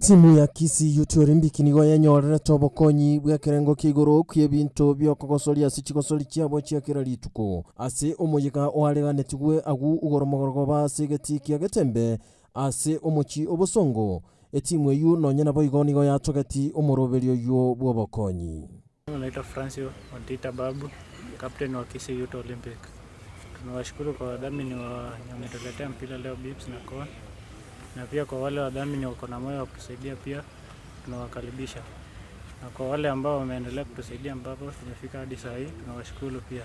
Etimu ya Kisii Youth Olympic nigo yenyorerete obokonyi bwa ekerengo kia igoro kia ebinto biokogosoria ase chigosori chiabo chia kera rituko ase omoyega oareganetigwe agu igoro mogorogoba ase egeti kia Getembe ase omochi obosongo. Etimu eyu nonye nabo igo nigo yatogeti omoroberio oywo bwa obokonyi. Naitwa Francis Ontita Babu, captain wa Kisii Youth Olympic. Tunawashukuru kwa wadhamini wa wametuletea mpira leo, bibs na cone, na pia kwa wale wadhamini wako na moyo wa kutusaidia pia tunawakaribisha, na kwa wale ambao wameendelea kutusaidia ambapo tumefika hadi saa hii, tunawashukuru pia.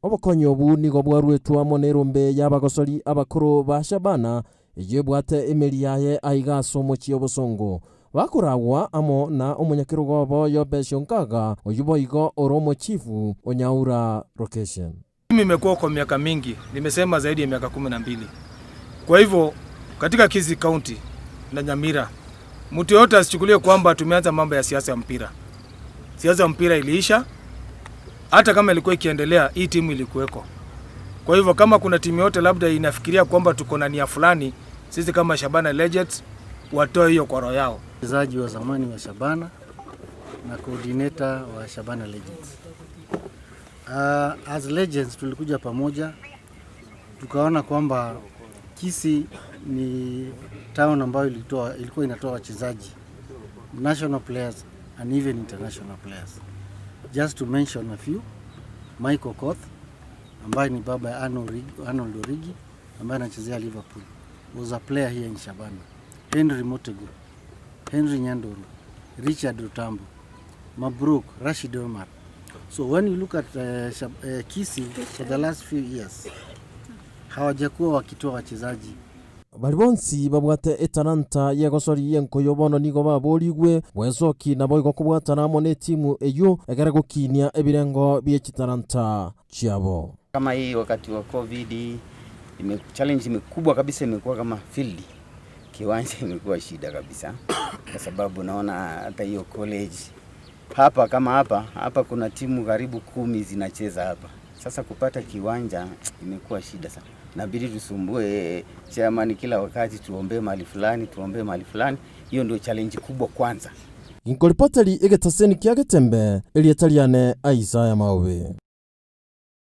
Obokonyi obu nigo bwarwetwe amo na erombe y'abagosori abakoro ba Shabana eywo ebwate emeri yaye aiga ase omochie obosongo bakoragwa amo na omonyakerogo obo Yobesho Nkaga oyu boigo ore omochifu Onyaura location. Mimi imekuwa kwa miaka mingi, nimesema zaidi ya miaka 12. Kwa hivyo katika Kisii County na Nyamira, mtu yoyote asichukulie kwamba tumeanza mambo ya siasa ya mpira. Siasa ya mpira iliisha, hata kama ilikuwa ikiendelea, hii timu ilikuweko. Kwa hivyo kama kuna timu yote labda inafikiria kwamba tuko na nia fulani, sisi kama Shabana Legends watoe hiyo kwa roho yao. Mchezaji wa zamani wa Shabana na coordinator wa Shabana Legends. As Legends tulikuja pamoja, tukaona kwamba Kisii ni town ambayo ilikuwa inatoa wachezaji, national players and even international players. Just to mention a few, Michael Okoth ambaye ni baba ya Arnold Origi ambaye anachezea Liverpool, was a player here in Shabana. Henry Motego, Henry Nyandoro, Richard Rutambo, Mabruk, Rashid Omar. So when you look at Kisii for the last few years, hawajakuwa wakitoa wachezaji. Bari bonsi babwate etalanta yegosori yenkoyo bono nigo baborigwe bwesoki nabo igo kobwatana amo na etimu eyo egere gokinia ebirengo bie chitalanta chiabo. Kama hii wakati wa COVID challenge imekubwa kabisa, imekuwa kama field kiwanja imekuwa shida kabisa, kwa sababu naona hata hiyo college hapa, kama hapa hapa kuna timu karibu 10 zinacheza hapa. Sasa kupata kiwanja imekuwa shida sana, inabidi tusumbue chairman kila wakati, tuombee mahali fulani, tuombee mahali fulani. Hiyo ndio challenge kubwa kwanza. Inkoripoteri egetaseni kia Getembe, Elietariane Isaiah Mawe.